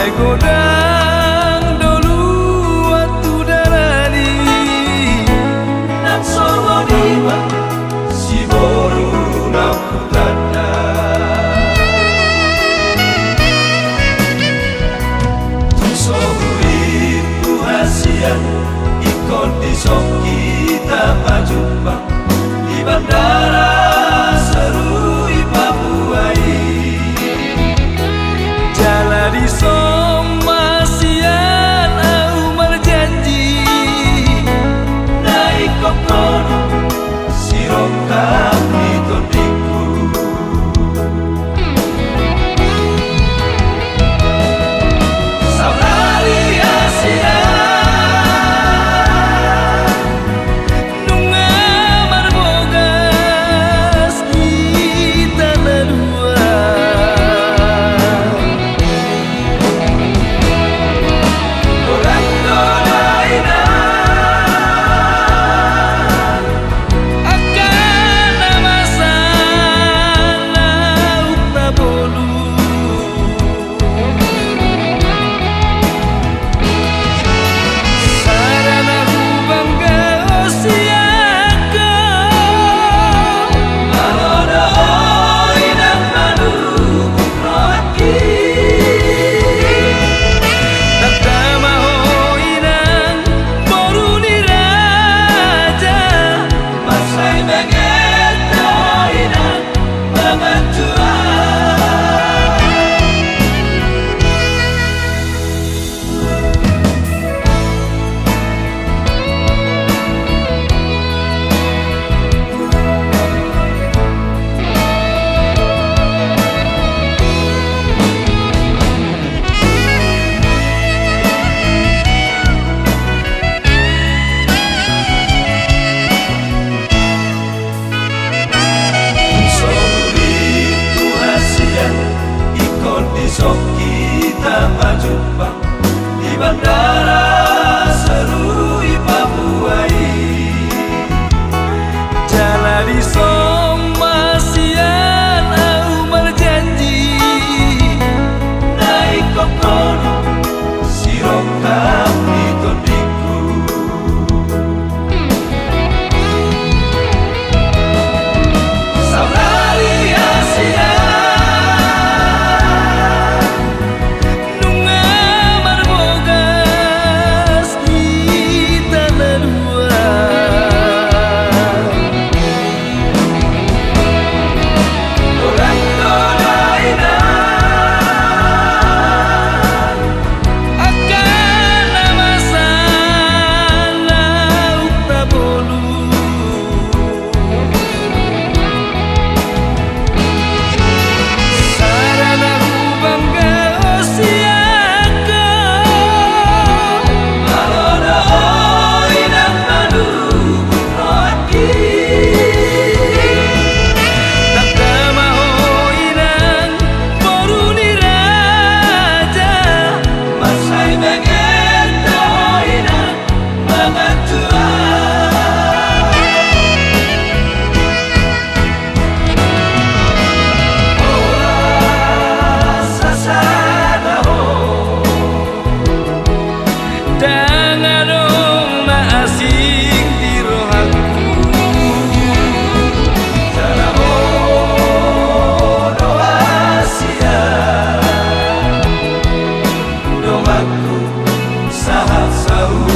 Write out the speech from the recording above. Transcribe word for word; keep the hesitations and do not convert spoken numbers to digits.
Godang do luat tu dalan i, nang songon i ma siboru na hutanda. Tung so hurimpu hasian, ingkon dison hita pajumpang di bandara Serui Papua i. Jala dison ma sian ahu marjanji, na ingkon ho do sirongkap ni tondingku. Saudari Asia, nunga marbogas hita na dua. Godang do dainang angka na masa na hutapolu. Sada na hubangga ho sian ho, molo do ho inang manuruk rohangki. Tanda ma ho inang boru ni raja, mansai benget do ho inang mangantua. Sori tu hasian, ingkon dison hita pajumpang di bandara Serui Papua i. Jala dison ma sian ahu marjanji, na ingkon ho do sirongkap ni tondingku. Saudari Asia, nunga marbogas hita na dua. Godang do dainang angka na masa na hutapolu. Sada na hubangga ho sian ho, molo do ho inang manuruk rohangki. Tanda ma ho inang boru ni raja, mansai benget do ho inang mangantua. Horas sasada ho, ndang adong na asing di rohangku. Jala ho do hasian donganku sahat saur